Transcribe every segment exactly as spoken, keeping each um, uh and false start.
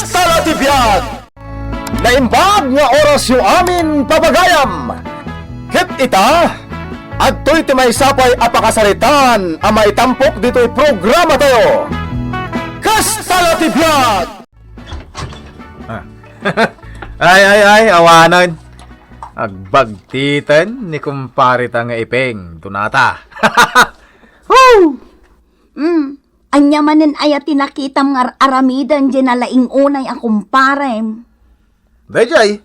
Kasta la ti biag! Naimbag nga orasyo amin pabagayam! Ket ita, adtoy ti maysa pay a pakasaritaan a maitampok ditoy programatayo. Kasta la ti biag! Ah. Ay, ay, ay, awanen. Agbagtiten ni kumpareta nga Iping, dunata. Woo! Hmm, ania manen aya ti nakitam nga ar-aramiden diay nalaing-unay a kumparem? Daydiay.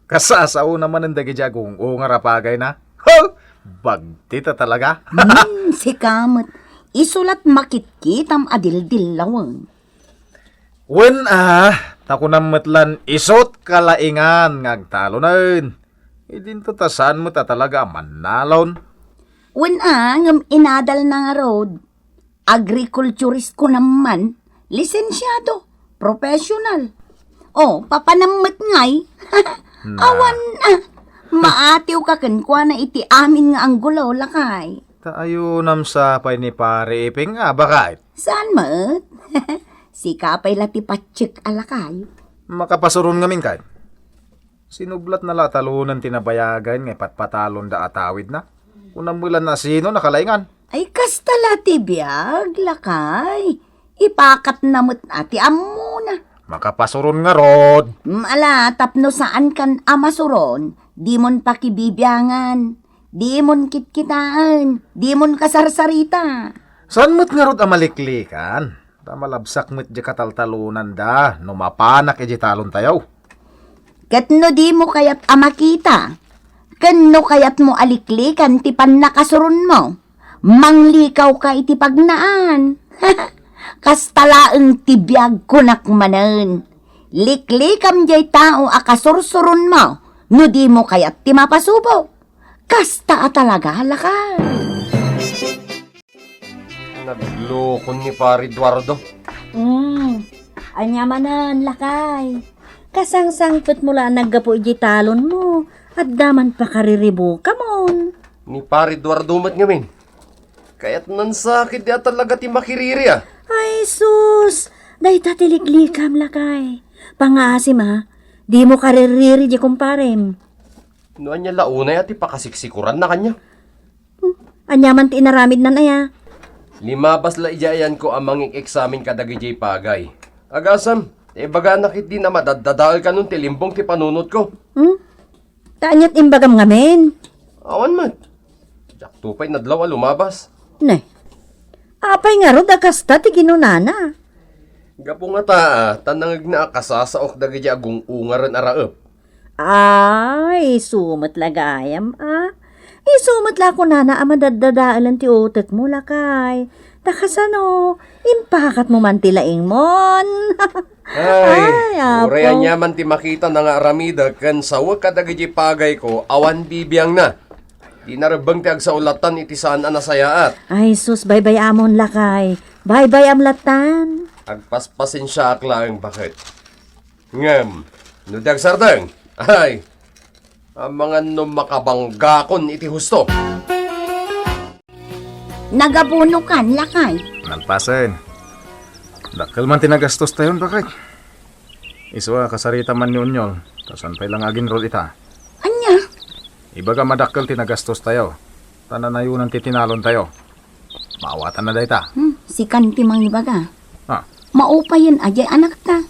Kasasaona manen dagiti agung-ungar a pagayna. Ho! Bagtita talaga. Hmm, sika met. Isu lat makitkitam a dildillawen. Wen a, ta kunam met lan isut kalaingan nga agtalonen. Idinto ta saan met a talaga a mannalon. Wen a, ngem inadalna ngarud. Agrikulturist kunam man, lisensiado, professional. O, papanam met ngay. Na. Awan a, maatiwka kenkuana iti amin nga anggulo, lakay. Ta ayonam sa pay ni Pare Iping a baket. Saan met? Sika pay la ti patsek a lakay. Makapasuron ngamin ket. Sinublatna la a talonen ti nabayagen nga ipatpatalonda a tawidna. Kunam met lan a sino nakalaingan. Ay, kasta la ti biag, lakay. Ipakatna met a ti ammona. Makapasuron ngarud. Mm, ala, tapno saankan a masuron, dimon pakibibiangan. Dimon kitkitaen, dimon kasarsarita. Saan met ngarud a maliklikan? Ta malabsak met diay kataltalonanda no mapanak idiay talontayo. Ket no dimo kayat a makita, ken no kayatmo a liklikan ti pannakasuronmo, manglikawka iti pagnaan. Kasta laeng ti biag kunak manen. Liklikam diay tao a kasursuronmo no dimo kayat ti mapasubo. Kasta a talaga, lakay. Naglukon ni Pare Eduardo. Mm. Ania manen, lakay? Kasangsangpetmo la a naggapu idiay talonmo. Adda man pakariribukamon. Ni Pare Eduardo met ngamin. Kayatnan sa ketdi a talaga ti makiriri a. Ay, sus! Dayta ti liklikam, lakay. Pangaasim a, dimo kaririri diay kumparem. No ania la unay a ti pakasiksikuranna kaniak. Hmm, ania man ti inaramidnan aya? Limabas la idiay ayanko a mangik-eksamen kadagiti pagay. Agasem, ibagana ketdi a madaddadael kanon ti limbong ti panunotko. Hmm? Ta ania't imbagam ngamin? Awan met. Diakto pay nadlaw a lumabas. Ne. Apay ngarud a kasta ti kinunana? Gapu ngata, ta nangegna a kasasaok dagiti agung-ungaren a raep. Ay, isu met la gayam, a. Isu met la kunana a madaddadaelen ti utekmo, lakay. Ta kasano, impakatmo man ti laingmon. Ay, Ay, Apo. Uray ania man ti makitana nga aramidek ken sawek kadagiti pagayko, awan bibiangna. Di narebbeng ti agsaulatan iti saan a nasayaat. Ay, sus, baybay-amon, lakay. Baybay-am latan. Agpaspasensiaak laeng, baket. Ngem, no di agsardeng, ay, amangan no makabanggakon iti husto. Nagabunokan, lakay. Nalpasen. Dakkel man ti nagastostayon, baket. Isu a kasarita man ni Onyol, ta saan pay la nga aginrol ita. Ania? Ibaga madakkel ti nagastostayo, ta nanayonan ti tinalontayo. Maawatanna dayta. Hmm, sikan ti mangibaga. Ah. Maupayen a diay anakta.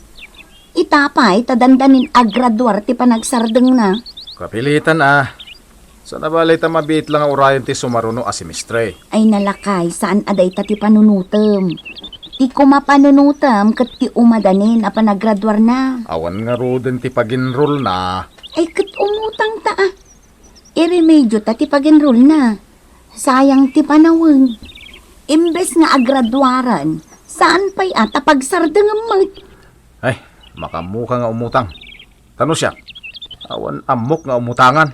Ita pay ta dandanin agraduar ti panagsardengna. Kapilitan a. Saan a bale ta mabiit la nga urayen ti sumaruno a semestre. Ay nalakay, saan a dayta ti panunotem. Ti kumapanunotem ket ti umadanin a panagraduarna. Awan ngaruden ti paginrolna. Ay ket umutangta a. Iremedio ta ti paginrolna. Sayang ti panawen. Imbes nga agraduaren, saan pay a ta pagsardengem met. Ay, makaammoka nga umutang. Ta no siak, awan ammok nga umutangan.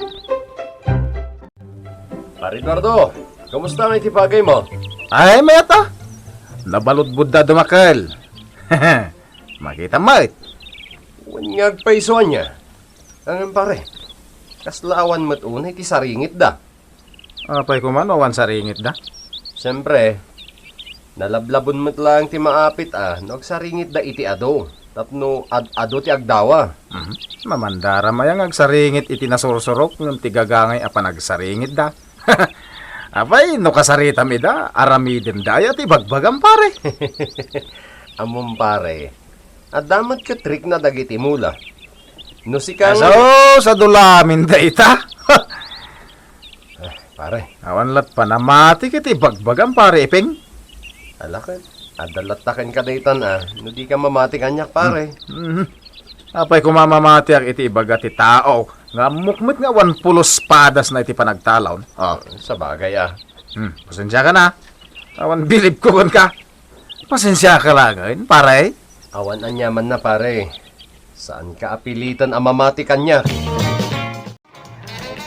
Pare Eduardo, kumusta ngay ti pagaymo? Ay, mayat a. Nabaludbod da dumakel. Makita met. Wen nga agpayso ania. Ngem pare, kasla awan met unay ti saringitda. Apay koma no awan saringitda? Siempre, nalablabon met laeng ti maapit a no agsaringitda iti adu. Tapno ad-adu ti agdawa. Mhm. Mamandaram aya nga agsaringit iti nasursurok ngem ti gagangay a panagsaringitda. Apay, no kasaritam ida, aramidenda aya ti bagbagam, pare. Ammom, pare, adda met ket rikna dagiti mula. No sika nga Aso, sa dulamin dayta. Ah, pare. Awan lat panamati ket ibagbagam, pare Ipeng. Ala ket, adda latta kenka daytan a, no dika mamati kaniak, pare. Mhm. Apay koma mamatiak iti ibaga ti tao nga ammok met nga awan pulos padasna iti panagtalon. Oh. Sabagay a. Hmm, pasensiaka na. Awan bilibko kenka. Pasensiaka laengen, pare. Awan aniamanna, pare. Saanka a piliten a mamati kaniak.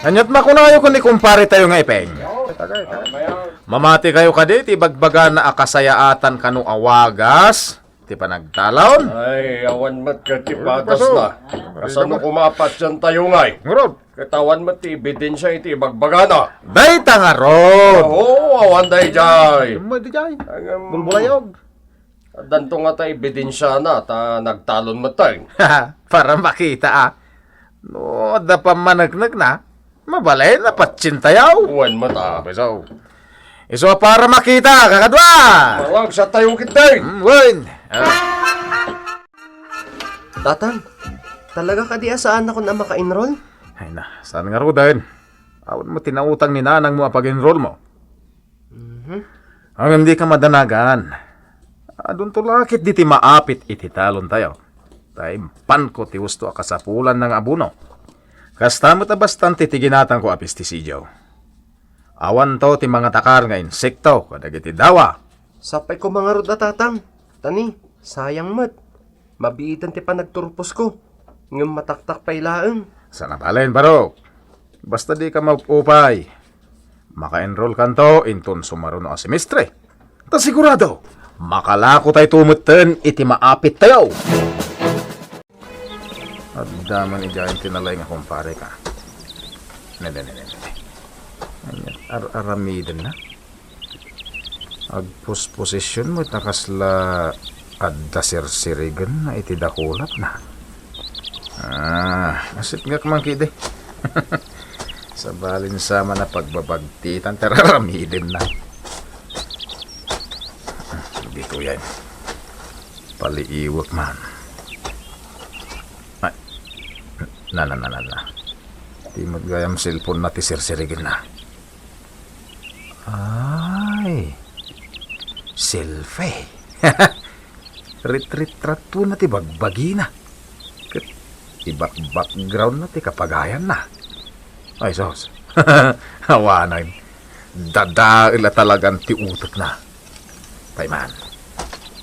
Ania't makunayo ken ni kumparetayo nga Ipeng? Mamatikayo kadi ti ibagbagana a kasayaatan kano a wagas ti panagtalon? Ay, awan met ket ti Uy, padasna. Kasano koma a patientayo ngay? Ngarud. Ket awan met ti ebidensia iti ibagbagana. Dayta ngarud. Oo, awan daydiay. Dumay di jay. Ang, um, Bulbulayog. Addanto ngata ebidensiana ta nagtalon metten. Para makita, a. No adda pammaneknekna, mabalin a patientayo. Wen met a. Isu. Isu a para makita, kakadua. Malagsattayo ketdi. Mm, wen. Ah. Tatang, talaga kadi a saanakon a maka-enroll? Ay na, saan ngaruden? Awan met ti nautang ni nanangmo a pag-enroll mo. Mhm. Ngem dika madanagan. Adunto la ket diti maapit iti talontayo. Ta impanko ti husto a kasapulanna nga abono. Kasta met a bastante ti ginatangko a pestisidio. Awanto ti mangatakar nga insekto kadagiti dawa. Sapay koma ngarud a, Tatang. Ta ni, sayang met. Mabiiten ti panagturposko, ngem mataktak pay laeng. Saan a balen, Barok. Basta dika maupay. Maka-enrollkanto inton sumaruno a semestre. Ta sigurado, makalakotayto metten iti maapittayo. Adda man idiay ti nalay nga kumpareka. Ne, ne, ne, ne, ne. Ania, ar-, aramidenna? Agposposisyon met a kasla adda sirsirigenna iti dakulatna. Ah, asitgak man ketdi. Sabalin sa man a pagbabagtitan ti ar-aramidenna. Ditoyen. Paliiwek man. Ay, na, na, na, na, na. Ti met gayam cellphone-na ti sirsirigenna. Ay, selfie. Ritritratona ti bagbagina. Ket ti back-, background-na ti kapagayanna. Ay, sus. Awanen. Dadael a talagan ti utekna. Pay man.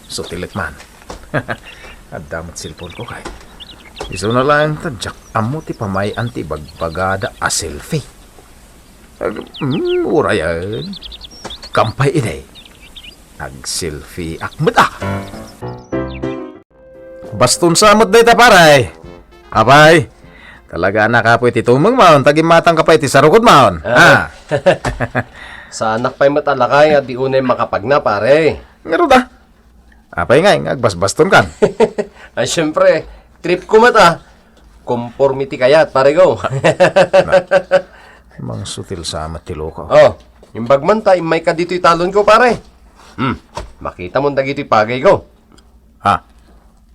Sutilek man. Adda met cellphone-ko kay. Isuna laeng ta diak ammo ti pamay-an ti ibagbagada a selfie. Ag-, mm, urayen. Kampay idi. Nag-selfie-ak met, a. Baston sa met dayta, pare. Apay, talaga a nakapoy ti tumeng maon, ta gimmatangka pay ti sarukod maon. Ah. Ha? Saanak pay met a lakay nga di unay makapagna, pare. Ngarud a. Apay ngay nga agbasbastonkan? Ay, siyempre, trip ko met a. Konforme ti kayat, pare ko. Na, mangsutil sa met ti loko. Oh, imbag man ta, immayka ditoy talon ko, pare. Hmm, makita mon dagitoy pagay ko. Ha?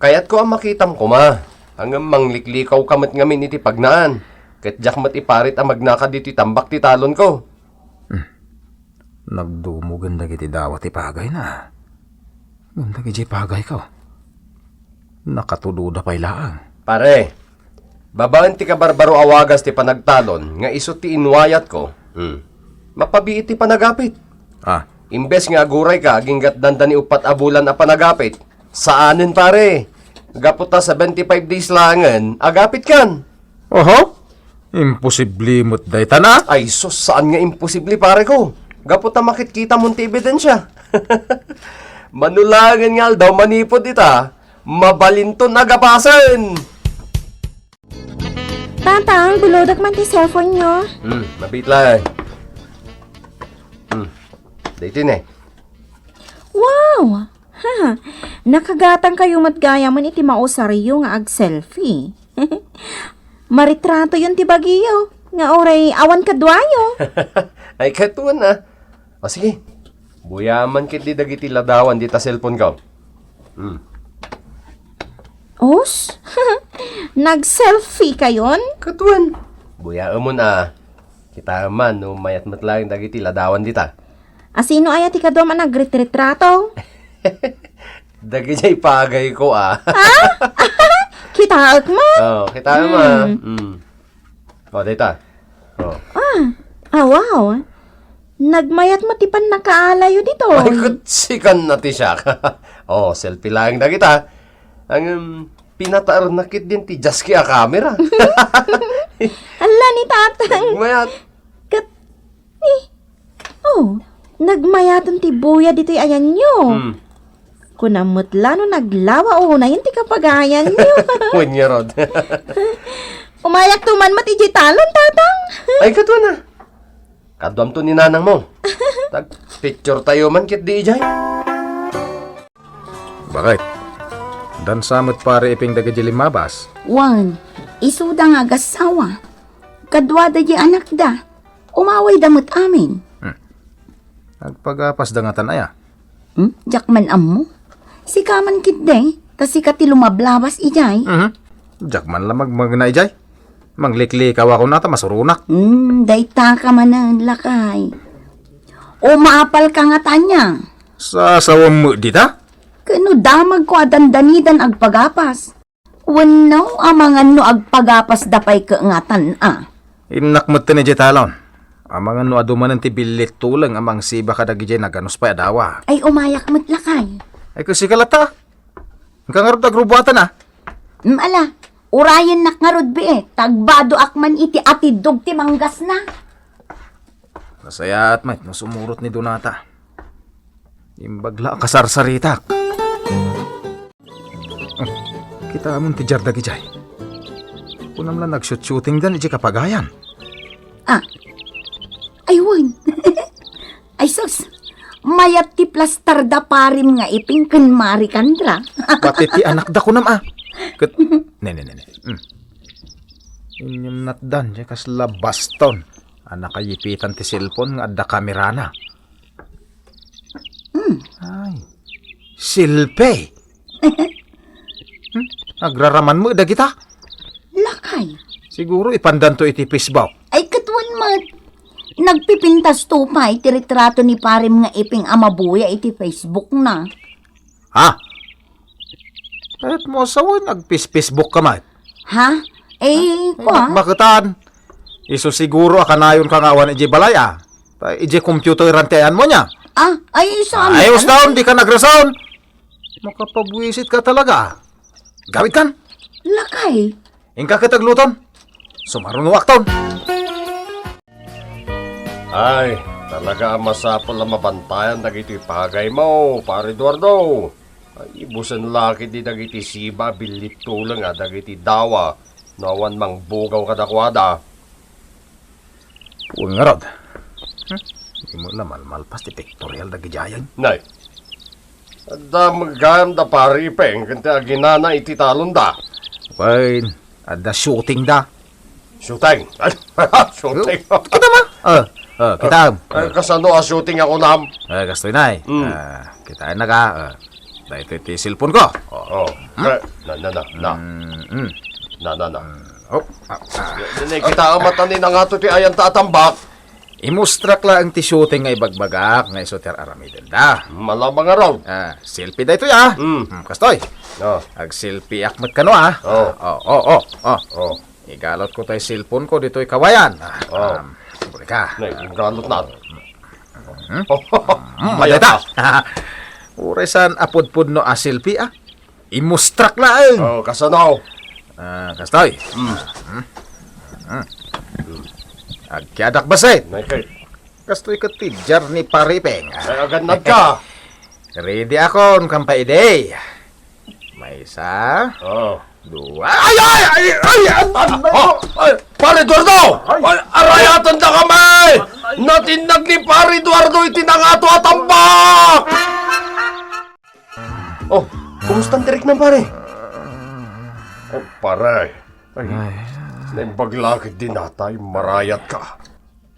Kayatko a makitam koma. Ngem mangliklikaw ka met ngamin iti pagnaan. Ket diak met iparit a magnaka ditoy tambak ti talon ko. Hmm. Nagdumogen dagiti dawa ti pagayna. Ngem dagidiay pagayko, nakatudoda pay laeng. Pare, babaen ti kabarbaro a wagas ti panagtalon nga isu ti inwayatko, hmm, mapabiit ti panagapit. Ah. Imbes nga agurayka agingga dandani uppat a bulan a panagapit, saanen, pare. Gapu ta seventy-five days laengen, agapitkan. Oho? Imposible met dayta na? Ay, sus, saan nga imposible, pare ko? Gapu ta makitkitam ti ebidensia. Mano laengen nga aldaw manipud ita, mabalinton a gapasen. Tatang, bulodek man ti cellphone-yo. Hmm, mabiit laeng. Hmm, daytoy ne. Wow! Nakagatangkayo met gayamen iti mausaryo nga agselfie. Maritratoyon ti bagiyo, nga uray awan kaduayo. Ay, katuan a. O sige, buyaman ketdi dagiti ladawan dita cellphone ko. Hmm. Os? Nag-selfie kayon? Katuan. Buyaemon a. Kitaem man no mayat met laeng dagiti ladawan dita. A, sino aya ti kaduam a nagritritrato? Dagijay pagayko a. Ha? Kitaek man? Oo, kitaem a. Hmm. Hmm. O, dayta. O. Ah, ah, wow. Nagmayat met ti pannakaalayo ditoy. Ay, kutsikan na ti siak. O, selfie laeng dagita. Ngem, pinataernak ketdin ti jaski a kamera. Ala ni Tatang. Mayat. Ket, eh, oh, nagmayaten ti buya ditoy ayanyo. Hmm. Kunam met la no naglawa unayen ti kapagayanyo. Wen ngarud. Umayakto man met idiay talon, Tatang. Ay, katuan a. Kaduamto ni nanangmo. Tagpicturetayo man ketdi idiay. Bakit? Dansa met pare Iping dagiti limmabas? Wen, isuda nga agassawa. Kaduada diay anakda. Umawayda met amin. Hmm. Agpagapasda ngatan aya? Hmm? Diak man ammo. Sika man ketdi, ta sika ti lumablabas idiay. Mhm. Diak man la magmagna idiay. Mangliklikaw a kunata, masuronak. Hmm, dayta ka manen, lakay. O, maapal ka ngata ania? Sasawem met dita? Ket no damagko a dandanidan agpagapas. Wenno, amangan no agpagapasda pay ket ngatan a. Innak metten idiay talon. Amangan no adu manen ti billit tuleng a mangsiba kadagidiay naganus pay a dawa. Ay, umayak met, lakay. Ay, ket sika latta. Inka ngarud agrubuatan a. Mm, ala, urayennak ngarud bii, ta agbadoak man iti atiddog ti manggasna. Nasayaat met no sumurot ni Donata. Imbag la a kasarsaritak. Hmm, kitaem ti diar dagidiay. Kunam la nagshooting-shootingdan idiay kapagayan. Ah. Ay, wen. Ay, sus. Mayat ti plastarda parim nga Iping ken Mari Candra. Pati ti anakda kunam a. Ket, ne, ne, ne, ne. Hmm. Inyunatdan, diay kasla baston. A nakayipitan ti cellphone nga adda kamerana. Hmm. Ay, selfie. Hmm? Agraraman met dagita? Lakay. Siguro ipandanto iti Facebook. Ay, ket wen met. Nagpipintasto pay ti retrato ni parim nga Iping a mabuya iti Facebook na. Ha? Kayatmo a sawen, agpis-Facebook ka met. Ha? Eh, kua? Maketan. Isu siguro a kanayonka nga awan idiay balay a. Ta idiay computeran ti ayanmo nia. Ah, ay, saan? Ay, uston, dika nagrason. Makapabuisitka talaga. Gawidkan. Lakay. Inka ket agluton. Sumarunoakton. Ay, talaga a masapul a mabantayan dagiti pagaymo, Pare Eduardo. Ay, ibusen la ketdi dagiti siba a billit tuleng a dagiti dawa no awan mangbugaw kadakuada. Wen ngarud. Hmm? Di mo la malmalpas ti pictorial dagidiayen. Nay, adda met gayam da Pare Iping ken ti aginana iti talonda. Wen, adda shooting da. Shooting? Shooting? Kita ma? Ah, ah, kita. Ay, kasano a shooting a kunam? Ay, kastoy na eh. Mm. Ah, kitaennak a. Ah, daytoy ti cellphone ko. Oh. Oh. Hmm? Eh, na, na, na, na. Mm, mm. Na, na, na. Mm. Oh. Ah, ah. Di, di, kita a mata ni nangato ti ayanta a tambak. Imustrak laeng ti shooting nga ibagbagak nga isu ti ar-aramidenda. Malabang a raw. Ah, selfie daytoy, ah. Mm. Hmm, kastoy. Oh. Ag-selfie ak met kano, ah. Oh. Ah, oh, oh, oh, oh. Oh. Igalot ko tay cellphone ko ditoy kawayan. Ah, oh. Um, buri ka. Nay, igalot na. Hmm? Hmm, mayat dayta. Uray saan a pudpudno a selfie, ah. Imustrak laeng. Oh, kasano? Ah, kastoy. Hmm. Hmm. Hmm. Agkiadak basit. Nay, kay. Kastoy ket ti jar ni Pare Iping. Ay, agannad ka. Ready akon, kampay idi. Maysa. Oh. Dua. Ay, ay, ay, ay, ay, ay, oh, ay, Pare Eduardo! Ay. Ay, arayaten da kami! Natinnag ni Pare Eduardo iti nangato a tambak! Oh, kumusta ti riknam, pare? Oh, pare. Ay. Naimbag la ket dinatay, marayatka.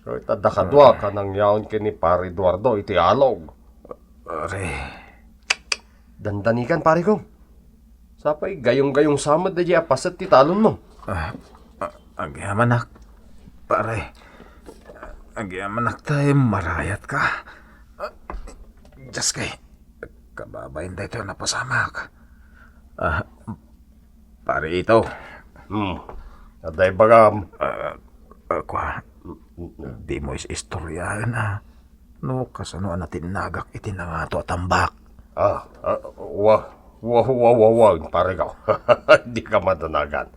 Ket adda kaduak a nangyaon ken ni Pare Eduardo iti alog. Pare. Dandanikan, pare ko. Sapay gayong-gayong sa met daydiay a paset ti talonmo. Ah, ah, agyamanak, pare. Agyamanak ta marayatka. Ah, Diyos kay, kababain daytoy a napasamak. Ah, Pare Ito. Hmm. Adda ibagam. Ah, ah, kwa, dimo is-istoriaen a no kasano a natinnagak iti nangato a tambak. Ah, ah, wa, wa, wa, wa, wa, pare ko. Dika madanagan.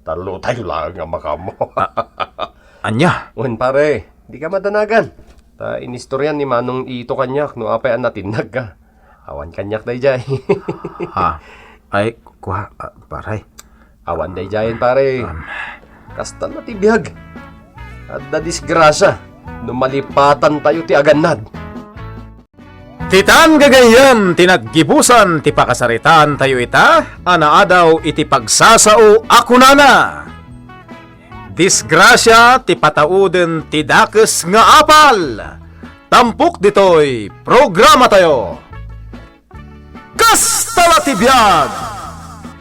Tallotayo laeng a makaammo. Ah, ania? Wen, pare, dika madanagan. Ta inistorian ni Manong Ito kaniak no apay a natinnagka. Awan kaniak daydiay. Ha? Ay, kwa, ah, pare. Awan daydiayen, pare. Um. Kasta la ti biag. Adda disgrasia no malipatantayo ti agannad. Ditan gagayyem ti naggibusan ti pakasaritaantayo ita a naadaw iti pagsasao a kunana, "Disgrasia ti patauden ti dakes nga apal." Tampok ditoy programatayo. Kasta la ti biag!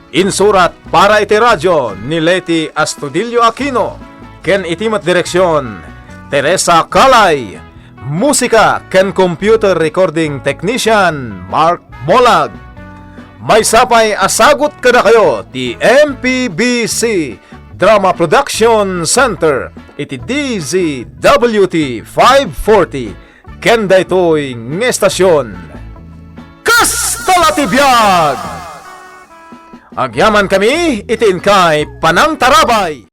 Insurat para iti radio ni Leti Astudillo Aquino ken iti met direksion, Teresa Calay. Musika ken computer recording technician, Mark Molag. Maysa pay a sagut kadakayo ti M P B C Drama Production Center iti D Z W T five forty ken daytoy nga estasion. Kasta la ti biag! Agyamankami iti inkay panangtarabay.